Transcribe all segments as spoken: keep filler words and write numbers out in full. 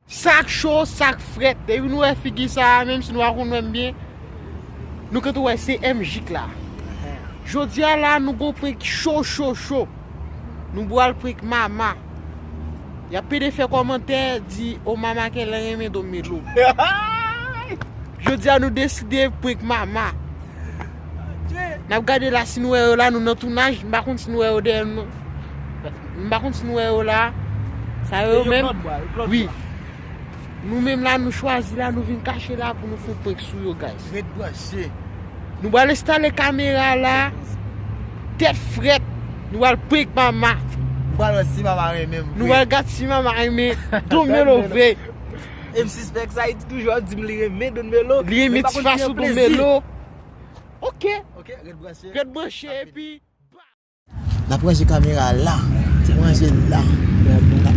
Sa k cho, sa k frèt. Depi nou wè figi sa a, menm si nou pa konn wè m byen, nou gentan wè se M J k la. Jodi a la, nou gon prank cho, cho, cho. Nou pral prank Mama. Y ap pede fè kòmantè, di, "O Mama kè l renmen Don Melo." Jodi a, nou deside prank Mama. N ap gade la si nou wè yo la, nou nan tounaj. M pa konn si nou wè yo dèyè m, non. M pa konn si nou wè yo la. Sa yo menm. Wi. Nou menm la, nou chwazi la, nou vin kache la pou nou fè prank sou yo, guys. Ret branche. Nou pral enstale kamera la. Tèt frèt. Nou pral prank Mama. Nou pral wè si Mama renmen m vre. Nou pral gad si Mama renmen Don Melo vre. E m sispèk sa, li toujou ap di m li renmen Don Melo. Li renmen ti fason Don Melo. Ok. Ok, ret branche. Ret branche, epi n ap ranje kamera la. Ti ranje la.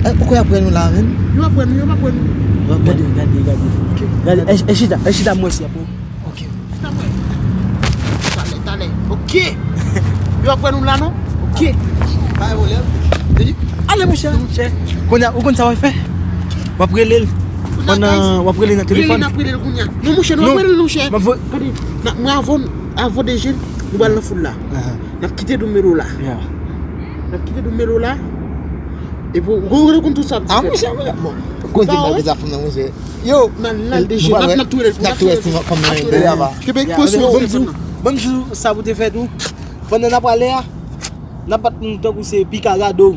Eh, ou kwè y ap wè nou la, menm? Yo ap wè nou, yo ap wè nou. Yo ap wè nou. Gade, gade, gade. Ok. Gade, e, e chita, e chita, mwen si ap wè. Ok. Chita, mwen. Talè, talè. Ok. Yo ap wè nou la, non? Ok. Bay volè. Ale, monchè. Monchè. Kounye a, ou konn sa w ap fè? W ap rele l. Pandan w ap rele nan telefòn. Rele, n ap rele l kounye a. Non, monchè, nou ap rele l, monchè. M ap voye. Gade, n ap, mwen avè w, avè w deje, nou pral nan foul la. N ap kite Don Melo la. N ap kite Don Melo la. Epi, ou, ou konn tout sa ap di. Ah, monchè, monchè. Bon. Koze mal de zafè nan, monchè. Yo, n al, n al deje, n ap, n ap touye l, n ap touye l. Kenbe pozisyon, ban m di w. Ban m di w sa pou te fè tou. Pandan n ap ale a, n ap bat moun tankou se pika gado.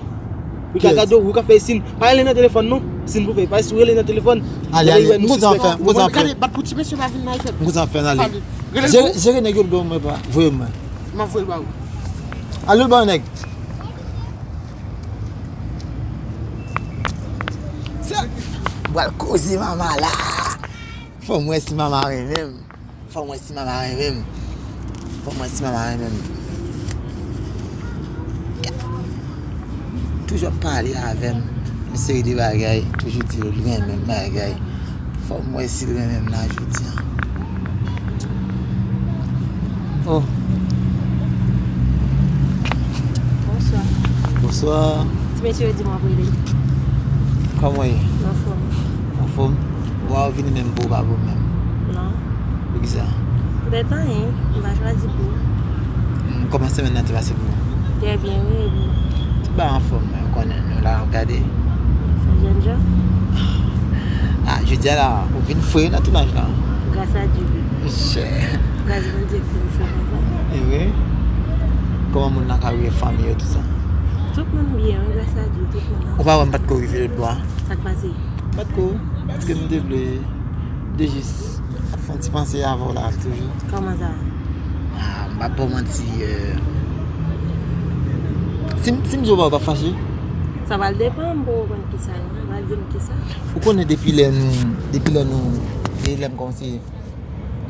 Pika gado, ou ka fè sin. Pa rele nan telefòn, non. Sin pou fè. Pa rele nan telefòn. Ale, ale. M konn sa w ap fè, m konn sa w ap fè. Gade, bat pou ti mesye pa vin nan efè. M konn sa w ap fè, ale. Jere, jere nèg yo l ban mwen pa. Voye mwen. M ap voye l ba ou. Ale l ba nèg. Pral koze Mama la. Fò m wè si Mama renmen m. Fò m wè si Mama renmen m. Fò m wè si Mama renmen m. Toujou ap pale avè m. Yon seri de bagay. Toujou di l renmen m bagay. Fò m wè si l renmen m la jodi a. Oh. Bonswa. Bonswa. Ti mesye yo di m w ap rele. Kòman w ye? M anfòm. Anfòm? Wa, ou vini menm pou ou pa pou menm? Non. Poukisa? Poutèt anyen, m pa chwazi pou ou. Hmm, kòman semèn nan te pase pou ou? Trè byen, wi, e pou ou? Tout bagay anfòm, men ou konnen, nou la, ap gade. Fè jèn jan. Ah, jodi a la, ou vin fre nan tounaj la. Gras a Dye, wi. Monchè. Gras Bondye ki fè m fre konsa. E vre? Kòman moun nan ka rive, fanmi yo, tout sa? Tout moun byen, wi, gras a Dye, tout moun anfòm. Ou pa wè m pa t ko rive lòt bò a? Sa k pase? M pa t ko, paske m te vle, m te jis fè yon ti panse avè w la toujou. Kòman sa? Ah, m p ap ba w manti, euh, si m, si m di w ba w, w p ap fache? Sa pral depann pou w konn kisa, non? Ou pral di m kisa? Ou konnen depi lè nou, depi lè nou, depi lè m kòmanse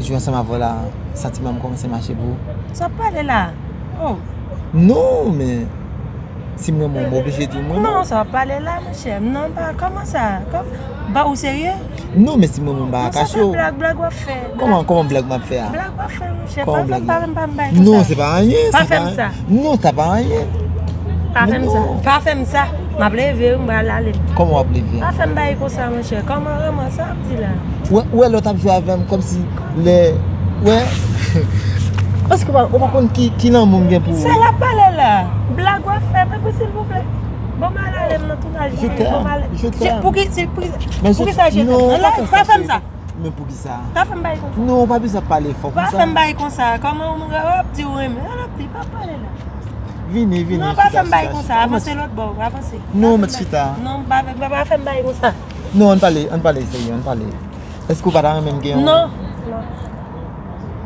jwe ansanm avè w la, santiman m kòmanse mache pou ou. Sa w ap pale la? Oh. Non, men si m renmen w, m oblije di w m renmen w. Non, sa w ap pale la, monchè. Non, pa, kòman sa? Kòm, ba, ou serye? Non, men si m renmen w, m pa ka kache w. Non, sa pa blag, blag w ap fè. Kòman, kòman blag m ap fè a? Blag w ap fè, monchè. Kòman blag? Pa fè m, pa fè m bagay konsa. Non, se pa anyen, se pa anyen. Non, sa pa anyen. Pa fè m sa. Pa fè m sa. M ap leve, wi, m pral ale. Kòman w ap leve? Pa fè m bagay konsa, monchè. Kòman renmen sa w ap di la? Ou wè, ou wè lè w t ap jwe avè m kòmsi lè, ou wè. Èske w pa, ou pa konn ki, ki lanmou m gen pou ou? Sa l ap pale la? Blag w ap fè, tanpri, silvouplè. Ban m al ale, m nan tounaj mwen, ban m ale. Je t'aime, je t'aime. Pou ki, se, pou ki, pou ki sa je t'aime? Non, pa fè sa, chérie. Pa fè m sa. Men poukisa? Pa fè m bagay konsa. Non, ou pa bezwen ap pale fò konsa. Pa fè m bagay konsa. Kòman w ap di w renmen? Al ap di, pa pale la. Vini, vini, chita, chita, chita. Non, pa fè m bagay konsa. Avanse lòt bò, avanse. Non, mèt chita. Non, pa, pa, pa fè m bagay konsa. Non, ann pale, ann pale serye, ann pale. Èske ou pa ta renmen m gen yon... Non, non.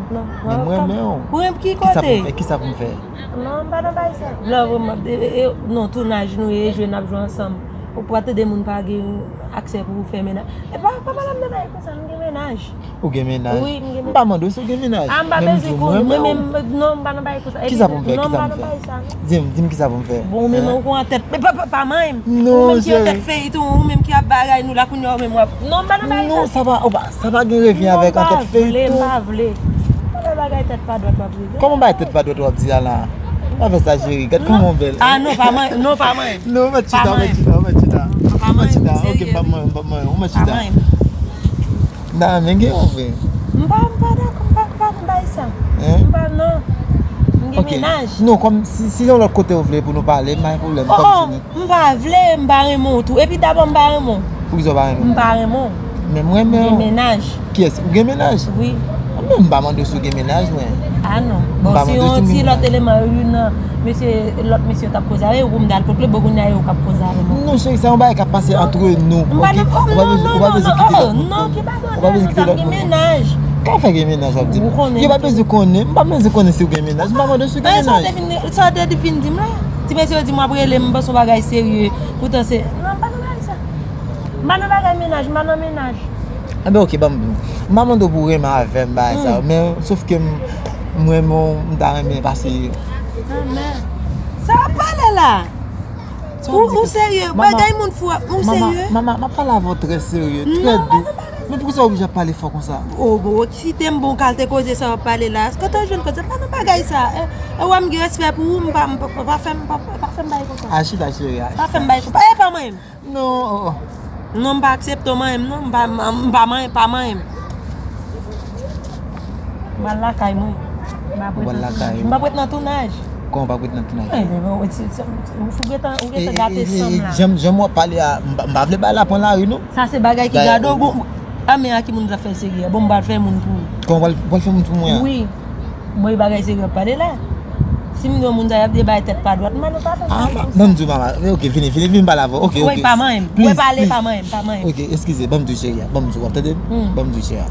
Non, non. Men mwen renmen w. Ou renmen ki kote? Kisa pou m fè? Kisa pou m fè? Non, m pa nan bagay sa. Love, m ap, e, e, e, non, tounaj nou ye, jwe n ap jwe ansanm. Ou pa tande moun pa gen aksè pou ou fè mennaj. E pa, pa pale m de bagay konsa, m gen mennaj. Ou gen mennaj? Wi, m gen mennaj. M pa mande w si w gen mennaj. A, m pa bezwen konnen. Men m di w, mwen, mwen, non, m pa nan bagay konsa. Kisa pou m fè? Non, m pa nan bagay sa, non. Di m, di m kisa pou m fè. Bon, ou menm ou gon antèt. Men pa, pa, pa manyen m. Non, cheri. Ou menm ki antèt feyton, ou menm ki ap bagay nou la kounye a, ou menm w ap, non, m pa nan bagay sa. Non, sa pa, ou pa, sa pa gen revyen avèk antèt feyton. Non, m pa vle, m pa vle. Ou nan bagay tèt pa dwat w ap di. Kòman bagay tèt pa dwat w ap di a la? Pa fè sa, cheri. Gad kòman w bèl. A, non, pa manyen, non, pa manyen. Non, mèt chita, mèt chita, mèt chita. Pa manyen m, Ok, m p ap manyen, m p ap manyen. Ou mèt chita. M ta renmen gen yon vre. M pa, m pa dakò, m pa, m pa nan bay sa. M pa, non. M gen mennaj. Non, kòm si, si yon lòt kote ou vle pou nou pale, m pa gen pwoblèm. Oh, oh, m pa vle, m pa renmen w tou. Epi dabò, m pa renmen w. Poukisa w pa renmen m? M pa renmen w. Men mwen, men. M gen mennaj. Kiyès? Ou gen mennaj? Wi. Men m pa mande w si w gen mennaj, mwen. Ah non. Bon, si yon ti lòt eleman, youn nan mesye, lòt mesye yo t ap koze avè yo, pou m t al pot le, bon, kounye a yo k ap koze avè mwen. Non, cheri, sa yon bagay k ap pase antre nou, ok? Ou pa bezwen, ou pa bezwen kite lòt moun konnen. Ou pa bezwen kite lòt moun konnen. Ka fè gen mennaj, w ap di m. Yo pa bezwen konnen. M pa bezwen konnen si w gen mennaj. M pa mande w si w gen mennaj. Sa w te vin, sa w te vin di m la? Ti mesye yo di m w ap rele m, m panse yon bagay serye. Poutan se, non, m pa nan bagay sa. M pa nan bagay mennaj, m pa nan mennaj. Enben, ok, ban m di w. M pa mande w pou w renmen avè m, bagay sa yo, men, sof ke m, m renmen w, m ta renmen pase. Ah, men. Sa w ap pale la? Ou, ou serye? Bagay moun fou, ou serye? Mama, m ap pale avè w trè serye, trè dou. Men poukisa w oblije ap pale fò konsa? Oh, bon, kite m bon kalte koze sa w ap pale la. Kote w jwenn koze? M pa nan bagay sa. E, e, w wè m gen respè pou ou, m pa, m pa, pa fè m, pa, pa fè m bagay konsa. A, chita, cheri, a. Pa fè m bagay konsa. E, pa mwen menm. Non, oh, oh. Non, m pa aksepte w manyen m, non. M pa, m, m pa manyen, pa manyen m. M al lakay mwen. M p ap ret nan tounaj. M p ap ret nan tounaj. Kòman w p ap ret nan tounaj? Eh, men bon, ou gentan, ou gentan gate san m la. Jan, jan w ap pale a, m pa, m pa vle bagay la pran lari, non. Sa se bagay ki gade w, bon, a men a ki moun w t ap fè serye a? Bon, m pral fè moun pou ou. Kòman w pral, pral fè moun pou mwen an? Wi. Bon, e bagay serye w ap pale la. Si m di yon moun sa y ap di bay tèt pa dwat, m pa nan pa fè sa. Ah, ban m di w, mama. Ok, vini, vini, vini pale avè w. Ok, ok. Wi, pa manyen m. Wi, pale, pa manyen m, pa manyen m. Ok, eskize, ban m di w, cheri a. Ban m di w, w ap tande? Ban m di w, cheri a.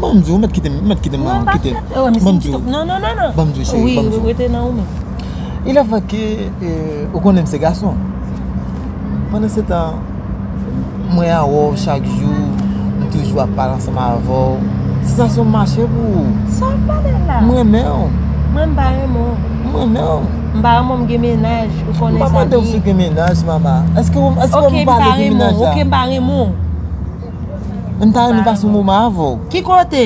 Ban m di w, ou mèt kite m, ou mèt kite m, kite m. Ban m di w. Non, non, non, non. Ban m di w, cheri, ban m di w. Wi, rete nan ou menm. Il est vrai que, euh, ou konnen m se gason. Pandan se tan, mwen a wè w chak jou, m toujou ap pale ansanm avè w. Ti sa se yon mache pou ou. Sa w ap pale la? M renmen w. Mwen m pa renmen w. M renmen w. M pa renmen w, m gen mennaj, ou konnen sa byen. M pa mande w si w gen mennaj, mama. Èske w, èske w wè m pale de mennaj la? Ok, m pa renmen w. Ok, m pa renmen w. M ta renmen pase yon moman avè w. Ki kote?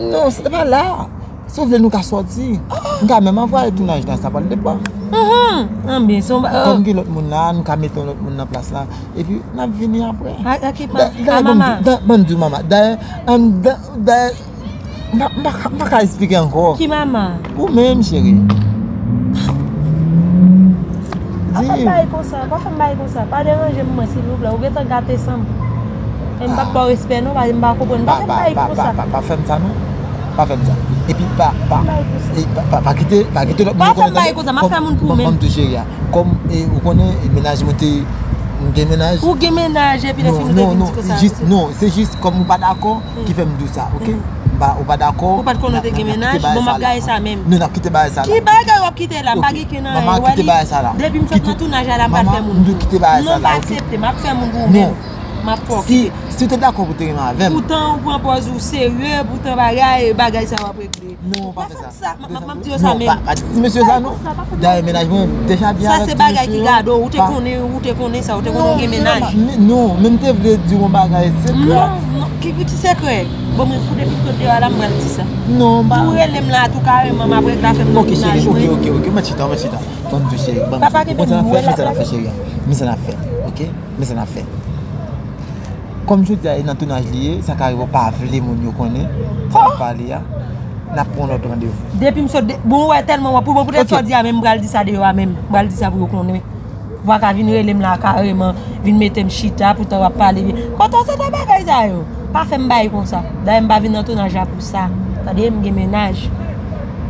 Non, se pa la. Si w vle, nou ka sòti. M ka menm anvoye tounaj la, sa pral depann. Anben, se yon ba-, kòm gen lòt moun la, nou ka mete yon lòt moun nan plas la. Epi, n ap vini apre. A, a ki pa, a mama. Ban m di w, mama. Dayè, anndan, dayè, m pa, m pa, m pa ka esplike ankò. Ki mama? Ou menm, cheri. Pa fè m bagay konsa, pa fè m bagay konsa. Pa deranje m mwen, silvouplè. Ou gentan gate san m. E m p ap ba w respè, non, paske m pa konprann. Pa fè m bagay konsa. Pa, pa, pa, pa, pa fè m sa, non. Pa fè m sa. Epi pa, pa, e pa, pa, pa kite, pa kite lòt moun konnen. Pa fè m bagay konsa, m ap fè moun pou ou menm. Ban m di w, cheri a. Kòm, e, ou konnen, e, mennaj mwen te, m gen mennaj. Ou gen mennaj, epi lè fini ou te vin di konsa. Non, non, non, jis, non, se jis kòm ou pa dakò, ki fè m di w sa, ok? M pa, ou pa dakò. Ou pa t konnen w te gen mennaj? Bon, m ap gaye sa menm. Non, n ap kite bagay sa la. Ki bagay w ap kite la? M pa gen ken anyen. Mama, kite bagay sa la. Depi m sot nan tounaj la, m pa t fè moun pou ou. Non, m pa aksepte. M ap fè moun pou ou menm. M ap fè w kite. Si, si w te dakò pou w te renmen avè m. Poutan ou pran pòz ou serye, poutan bagay, bagay sa w ap regle. Non, pa fè sa. M ap di w sa menm. Pa, pa di ti mesye sa, non. Dayè, mennaj mwen deja byen avèk ti mesye yo. Sa se bagay ki gade w, ou te konnen, ou te konnen sa, ou te konnen w gen mennaj. Non, men m te vle di w yon bagay sekrè. Non, non, ki, ki sekrè? Bon, mwen, pou depi m sot deyò a la, m pral di sa. Non, pa. Ou rele m la tou kareman, m ap regle afè m nan mennaj mwen. Ok, cheri, ok, ok, ok, mèt chita, mèt chita. Ban m di w, cheri, ban m di w. Papa, kenbe m, ou wè la. Men sa n ap fè, cheri. Men sa n ap fè, ok? Men sa n ap fè. Kòm jodi a e nan tounaj li ye, sa ka rive w pa vle moun yo konnen sa w ap pale a. N ap pran lòt randevou. Depi m sot de, bon, ou wè tèlman w ap, bon, poutèt sa w di a menm, m pral di sa deyò a menm. M pral di sa pou yo konnen. Ou pa ka vin rele m la kareman, vin mete m chita, poutan w ap pale byen. Kote w sot nan bagay sa yo? Pa fè m bagay konsa. Dayè, m pa vin nan tounaj la pou sa. Tande, m gen mennaj.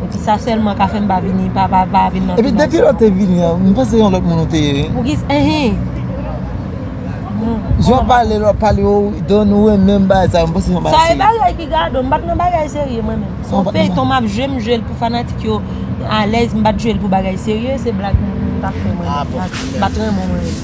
Epi sa sèlman ka fè m pa vini, pa, pa, pa vin nan tounaj sa. Epi depi lè w te vini an, m panse yon lòt moun ou te ye, wi. Poukisa, enhen. Jan w pale, lè w pale, w, dan nou renmen bagay sa, m panse yon bagay serye. Sa e bagay ki gade w, m pa t nan bagay serye mwen menm. Se yon feyton m ap jwe, m jwe l pou fanatik yo alèz, m pa t jwe l pou bagay serye, se blag m t ap fè mwen menm. M pa t renmen mwen menm.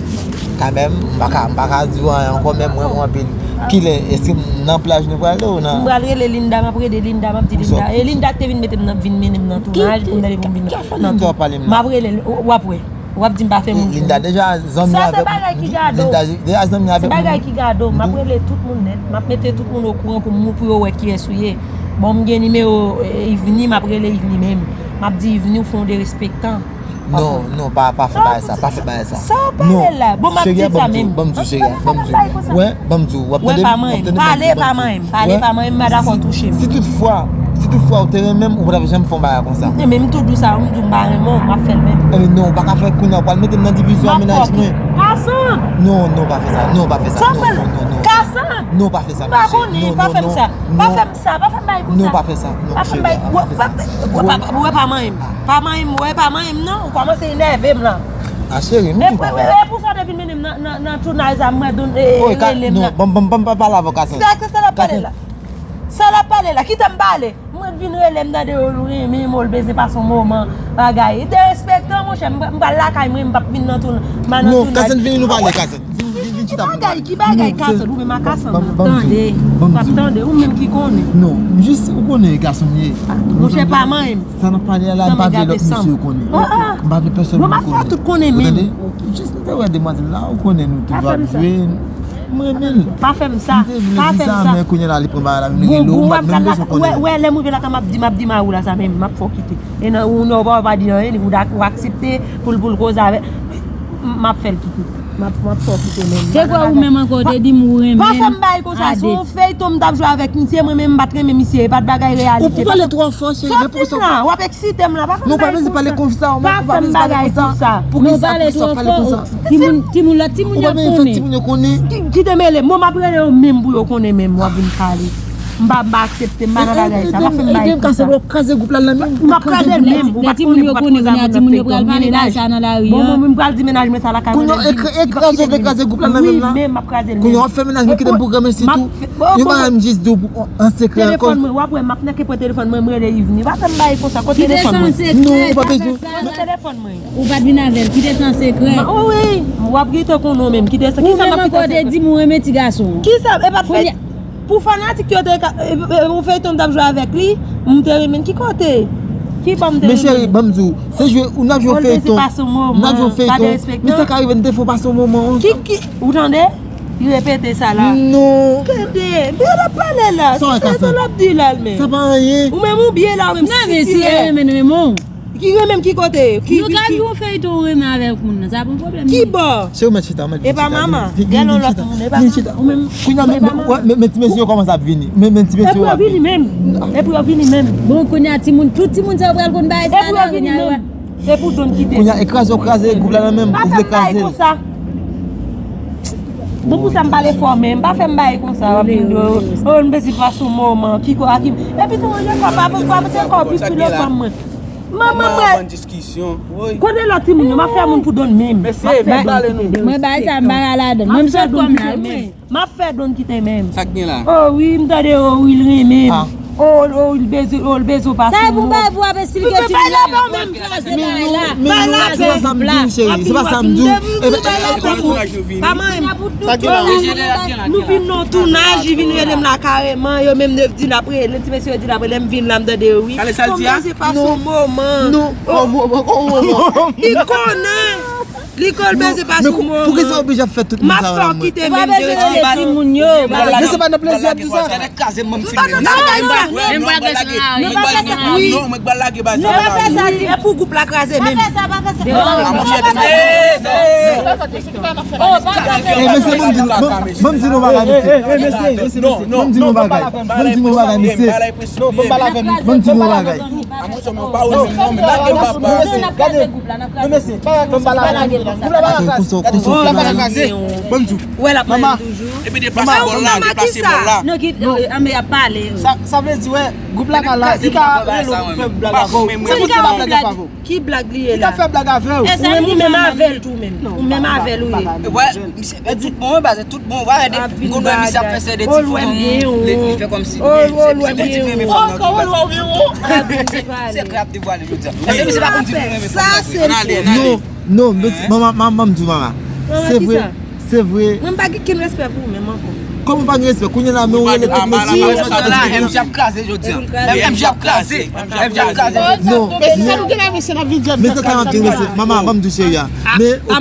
Kanmenm, m pa ka, m pa ka di w anyen ankò, men m renmen w anpil. Kilè, èske m nan plaj nou prale ou nan? M pral rele Linda, m ap rele Linda, m ap di Linda. E Linda ki te vin mete m nan, vin mennen m nan tounaj, pou m tande pou m vin nan. M ap rele l, w ap wè. W ap di m pa fè moun pou ou. Linda deja zanmi avèk m. Sa se bagay ki gade w. Linda deja zanmi avèk m. Se bagay ki gade w. M ap rele tout moun nèt. M ap mete tout moun okouran pou m, pou yo wè kiyès ou ye. Bon, m gen nimewo, e, Yveline, m ap rele Yveline menm. M ap di Yveline, ou fè yon derespektan. Non, non, pa, pa fè bagay sa, pa fè bagay sa. Sa w pale la? Bon, m ap di sa menm. Ban m di w, cheri, ban m di w. Wè, ban m di w, w ap tande m? Pale pa manyen m, pale pa manyen m, m pa dakò touche m. Si toutfwa, si toutfwa ou te renmen m, ou pa t ap janm fè yon bagay konsa. Ebyen, m tou di w sa, m di w m pa renmen w, m ap fè l menm. Ebyen, non, ou pa ka fè kounye a, ou pral mete m nan divizyon ak mennaj mwen. Kasanm! Non, non, pa fè sa, non, pa fè sa. Sa w pale? Kasanm! Non, pa fè sa, non, cheri. M pa konnen, pa fè m sa. Pa fè m sa, pa fè m bagay konsa. Non, pa fè sa. Non, cheri, pa fè sa. Ou wè pa manyen m. Pa manyen m, ou wè pa manyen m, non? Ou kòmanse enève m la. A, cheri, m di w pa sa. E pou sa w te vin mennen m nan, nan, nan tounaj la, m wè Don, e, rele m la. Non, ban m, ban m, ban m pa pale avè w, Kasanm. Sa, sa l ap pale la? Sa l ap pale la? Kite m pale. M wè l vin rele m, tande w renmen m, w bezwen pase yon moman, bagay. Derespektan, monchè, m, m pral lakay mwen, m p ap vin nan tounaj. Non, Kasanm, vini nou pale, Kasanm. Vin, vin, vin chita pou nou pale. Ki bagay, ki bagay, Kasanm? Ou menm ak Kasanm, m ap tande. M ap tande, ou menm ki konnen. Non, jis ou konnen e gason m ye. Monchè, pa manyen m. Sa n ap pale a la, m pa vle lòt mesye yo konnen. M pa vle pèsòn moun konnen. Bon, m ap fè tout konnen menm. Ou tande? Jis m te wè demwazèl la, ou konnen nou toujou ap jwe. M renmen l. Pa fè m sa. M te vle di sa, men kounye a la, li pran bagay la, vin rele w, m pa t menm bezwen konnen. Wè, lè m rive lakay, m ap di, m ap di mari w la sa menm, m ap fè w kite. E nan, ou, non, ou pa, ou pa di anyen, ou dak-, ou aksepte pou l, pou l koze avè m, m ap fè l kite. M ap, m ap fè w kite menm. Se kwè ou menm ankò, ou te di m ou renmen m. Pa fè m bagay konsa, se yon feyton m t ap jwe avèk misye, mwen menm m pa t renmen misye, e pa t bagay reyalite. Ou pale twò fò, cheri, men poukisa w ap eksite m la, pa fè m bagay konsa. Non, pa bezwen pale konsa, ou pa bezwen pale konsa. Poukisa, poukisa w ap pale konsa? Timoun, timoun, lòt timoun yo konnen. Ki, ki te mele? Mwen m ap rele yo menm pou yo konnen menm, w ap vin pale. M pa, m pa aksepte, m pa nan bagay sa, pa fè m bagay konsa. M ap kraze gwoup la nan men. M ap kraze l menm, ou pa t konnen, ou pa t koze avè m nan feyton. Bon, mwen, mwen pral di mennaj mwen sa lakay mwen. Kounye a, e kraze, ou vle kraze gwoup la nan men la? Wi, men m ap kraze l menm. Kounye a, w ap fè mennaj mwen kite m pou granmesi tou. Yon bagay m jis di w an sekrè ankò. Telefòn mwen, w ap wè, m ap nèke pran telefòn mwen, m rele Yvni. Pa fè m bagay konsa, kote telefòn mwen? Non, ou pa bezwen. Kote telefòn mwen? Ou pa t vin avè l, kite sa an sekrè. Wi, w ap gentan konnen w menm, kite sa. Ou menm ankò te di m ou renmen ti gason an. Kisa? E pa t fè pou fanatik yo te ka, e, e, yon feyton m t ap jwe avèk li, m te renmen l. Ki kote? Ki bò m te renmen l? Men cheri, ban m di w, se jwe, n ap jwe yon feyton. N ap jwe yon feyton. Men sa ka rive, n te fè w pase yon moman. Ki, ki, ou tande? Li repete sa la. Non. Tande, men l ap pale la. Sa w wè, Kasanm? Sa l ap di la, l menm. Sa pa anyen. Ou menm ou byen la, ou menm. Non, men si renmen, renmen w. Ki renmen m ki kote? Nou ka jwe yon feyton ou renmen avèk moun nan, sa pa yon pwoblèm. Ki bò? Se ou mèt chita, mèt vin chita. E pa mama. Gen yon lòt moun, e pa mama. Vin chita. Ou menm. Kounye a, men, men, men, men ti mesye yo kòmanse ap vini. Men, men ti mesye yo ap vini. Epi yo vini menm. Epi yo vini menm. Bon, kounye a, timoun, tout timoun sa yo pral konn bagay sa la, kounye a. Epi yo vini menm. Se pou Don kite. Kounye a, e kraze w kraze gwoup la nan men m, ou vle kraze l. Pa fè m bagay konsa. Bon, pou sa m pale fò, men m pa fè m bagay konsa, w ap vin di, oh, oh, m bezwen pase yon moman, ki kò a ki. Epi tou, mwen, kò pa, pa, pa, se kò pis pi lòt fanm mwen. Manman mwen. Kote lòt timoun yo, m ap fè moun pou Don menm. M ap fè Don kite. Mwen bagay sa, m pa ka ladan. Mwen m sot kòm la, wi. M ap fè Don kite menm. Sa k gen la? Oh wi, m tande, oh wi, l renmen m. Oh, oh, l bezwen, oh, l bezwen pase yon mo. Sa e pou bay pou w ap esplike timoun yo. Bay lapè w menm. Bay lapè. Se pa sa m di w, cheri. Se pa sa m di w. Pa manyen m. Nou vin nan tounaj, li vin rele m la kareman. Yo menm yo di l ap rele, ti mesye yo di l ap rele, m vin la, m tande yo wi. Kòm se pa sou moman. Non, non, non. Li konnen. Li kò l beze pa sou moman. Poukisa w oblije ap fè tout moun sa la menm? M ap fè w kite menm, Jerry. Timoun yo. Men se pa nan plezi ap di sa. Gade kraze m, m fin renmen. M pa nan bagay sa. Men m pral lage. Non, mwen k pral lage baz la. Non, pa fè sa, di. E pou gwoup la kraze menm. Pa fè sa, pa fè sa. A, monchè, tande. Eh, mesye, ban m di nou, ban, ban m di nou bagay, mesye. Mesye, mesye, mesye. Ban m di nou bagay. Ban m di nou bagay, mesye. Ban m di nou bagay. A, monchè, mwen pa wè menm non, men lage m, papa. Gade, men mesye, fè m pale avè nou. Gwoup la pa ka kraze. Gwoup la pa ka kraze. Ban m di w. Mama. Epi deplase bòl la, deplase bòl la. Non, ki, eh, anben y ap pale. Sa, sa vle di, wè, gwoup la ka la, li ka rele w pou fè blag avè w. Se pou di pa blag avè w. Ki blag li ye la? Li ka fè blag avè w. Ou menm, ou menm avè l tou menm. Ou menm avè l ou ye. Wè, misye, tout bon, wi, baz, tout bon. Wè, de, m konn wè misye ap fè sè de ti foto, li, li fè kòmsi li, se, se ti renmen fanm nan tou. Se krap devwale jodi a. Èske misye pa konn di nou renmen fanm nan vre? Ann ale, ann ale. Non, non, manman, manman, manman, m di w, manman. Se vre, se vre. Mwen m pa gen kenn respè pou ou menm ankò. Kòman w pa gen respè? Kounye a la, men w rele tout mesye. M J ap kraze jodi a. M J ap kraze. M J ap kraze jodi a. Non, men se sa nou gen la, mesye, n ap vin di, men se sa n ap di, mesye. Manman, ban m di w, cheri a. Men, ok,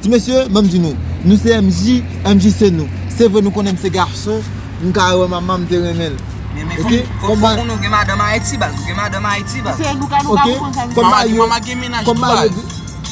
ti mesye, ban m di nou. Nou se M J, M J se nou. Se vre, nou konnen m se gason, m ka wè manman, m te renmen l. Ok? Fò, fò, fò konnen w gen madanm Ayiti, baz. Ou gen madanm Ayiti, baz. Ok? Kòm mari yo, kòm mari yo di,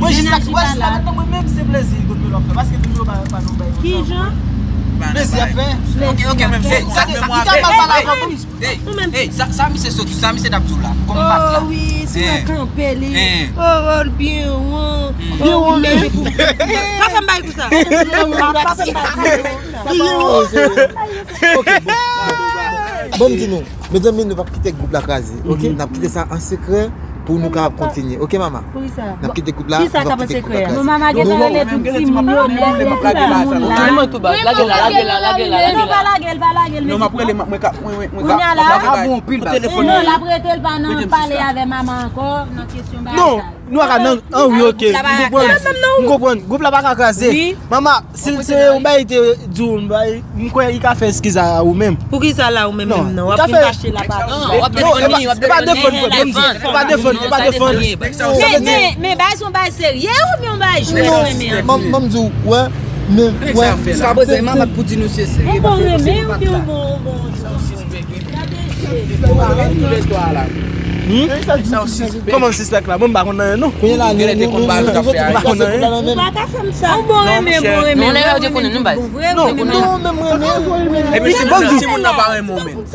Mwen jis la, mwen jis la, mwen menm se plezi li konn yo l ap fè, paske toujou pa, pa nou bay konsa. Kijan? Plezi ap fè. Ok, ok, men se, sa, li ka mal pale avè w. Hey, hey, sa, sa misye sot, sa misye t ap di w la. Kòm bat la. Oh wi, si mwen kanpe li. Oh, oh, byen won. Byen won, men. Pa fè m bay kou sa. Pa fè m bay kou sa. Byen won. Ok, bon. Bon, m di nou, mezanmi, nou p ap kite gwoup la kraze, ok? N ap kite sa an sekrè pou nou kapab kontinye, ok, mama? Poukisa? N ap kite gwoup la, nou p ap kite gwoup la kraze. Bon, mama gentan rele tout timoun yo, lè timoun la. Lage l la, lage l la, lage l la. Non, pa lage l, pa lage l, mesye. Kounye a la, non, l ap rete l pa nan pale avè mama ankò, nan kesyon bagay sa. Nou pa ka nan, ah wi, ok. M konprann. M konprann. Gwoup la pa ka kraze. Mama, si l se yon bagay te di w, m bay, m kwè li ka fè eskiz a ou menm. Poukisa la ou menm menm nan? W ap vin fache la pa. Non, w ap defann li, w ap defann li. E pa defann, e pa defann, e pa defann. Men, men, men, bagay se yon bagay serye oubyen yon bagay jwèt ou renmen an? Ban m di w, wè, men, wè. Sa bezwen mama pou di nou se serye. Ou bon renmen oubyen ou bon, ou bon. Kòman sispèk la? Mwen m pa konn anyen non. Kounye la, nou, nou, nou, nou, nou pa konn anyen. Ou bon renmen, bon renmen. Non, nèg yo di konnen nou bay. Non, non, non, men mwen renmen. Epi si bon, timoun nan pa renmen w menm.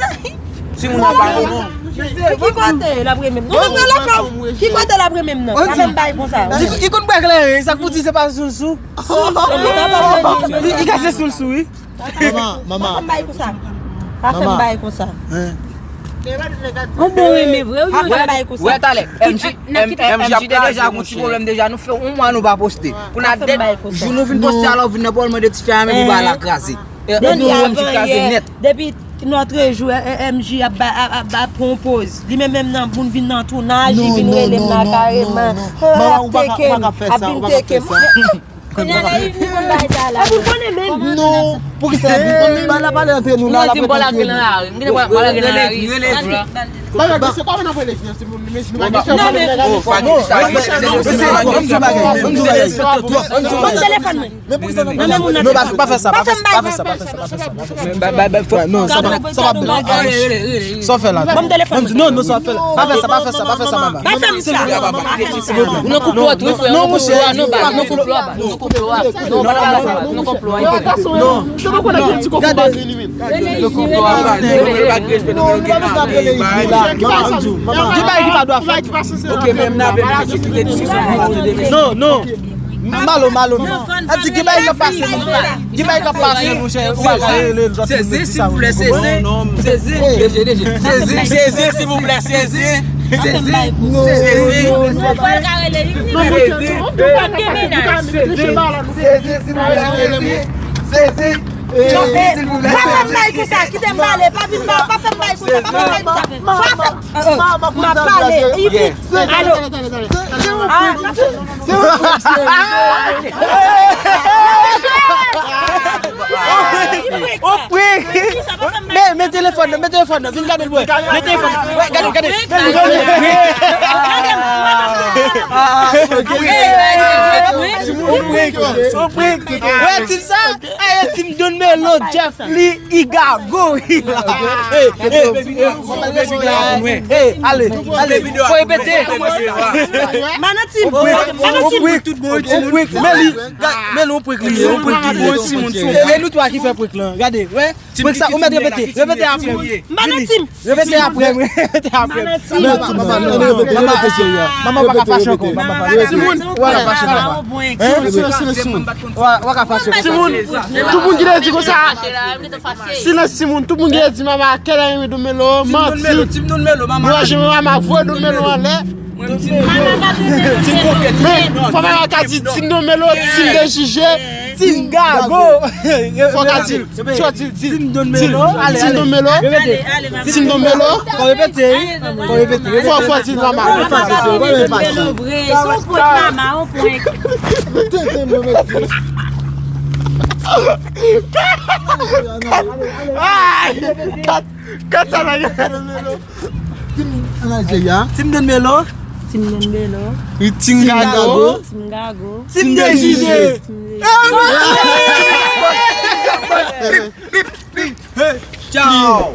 Timoun nan pa renmen w. Ki kote l ap renmen m? Non, non, non, non. Ki kote l ap renmen m nan? Pa fè m bay konsa. Li, li konn bwè kleren, sa k pou di se pa sou l sou. Li, li ka se sou l sou, wi. Mama, mama. Pa fè m bay konsa. Pa fè m bay konsa. Ou bon renmen vre, ou pa fè m bay konsa. Wè talè, M J, M J te deja gon ti pwoblèm deja, nou fè yon mwa nou pa poste. Kounye a de jou nou vin poste, alò vin nan pòl mande ti fè a menm pou ba la kraze. Depi avan yè, depi lòt jou, M J ap ba, ap, ap, ap pran yon poz. Li menm menm nan moun vin nan tounaj, li vin rele m la kareman. Ap teke m, ap vin teke m. Kounye a la, li vin konn bagay sa la. Epi w konnen menm. Non, poukisa? Ba la pale antre nou la, la pale antre nou. Ban m telefòn mwen. Men poukisa n ap fè sa? Pa fè sa, pa fè sa, pa fè sa, pa fè sa, pa fè sa. Non, sa pa, sa pa bèl. Sa w fè la? Ban m telefòn mwen. Non, non, sa w fè la. Pa fè sa, pa fè sa, pa fè sa, mama. Pa fè m sa. Silvouplè, papa. Silvouplè. Ou nan koup dwat wi, frè. Non, monchè. Non, pa nan koup dwat. Non, pa nan koup dwat. Non. Gade. Mama, di bagay ki pa dwe fèt. Ok, men m nan avè m, kite diskisyon pou nou tande. Non, non. Malo, malo, non. Sa di, gen bagay k ap pase, monchè. Gen bagay k ap pase, monchè. Ou pa ka rele l, sèzi, silvouplè, sèzi. Sèzi. Sèzi, sèzi, silvouplè, sèzi. Sèzi. Sèzi. Sèzi, silvouplè, sèzi. Sèzi. Silvouplè. Pa fè m bay konsa, kite m pale, pa vin ba, pa fè m bay konsa, pa fè m bay konsa. Pa fè, m ap pale. Alo. O prank. Men, men telefòn nan, men telefòn nan, vin gade l, wè. Men telefòn nan, wè, gade, gade. O prank. O prank. Wè, ti sa. Aye, Tim Don Melo, Jeff Lee, Iga, Gorilla. Hey, hey, hey, ale, ale. Fò repete. Mana Tim. Mana Tim. Tout bon, tout bon. Men li, men li, on prank li ye, on prank li ye. E nou twa ki fè prank lan. Gade, wè. Prank sa, ou mèt repete. Repete apre. Mana Tim. Repete apre, repete apre. Mama, mama, mama, mama pa ka fache ankò. Mama pa ka fache. Timoun, ou pa ka fache, mama. Silans, silans, silans, timoun. Timoun, tout moun ki te di konsa. Silans, timoun. Tout moun ki te di mama, kèl a yon domelo, manti. Manje mama, voye domelo anlè. Men, fò mama ka di, tim domelo, tim dejije, tim gago. Fò ka di, fò di, di, di, tim domelo, tim domelo. Fò repete, fò repete. Fò, fò di mama. Fò repete. Mama, on prank. Ay! Kat, kat sa la, kat sa la. Tim Don Melo. Tim Don Melo. Tim Gago. Tim Gago. Tim Dejije. Tim Dejije. Hey, ciao.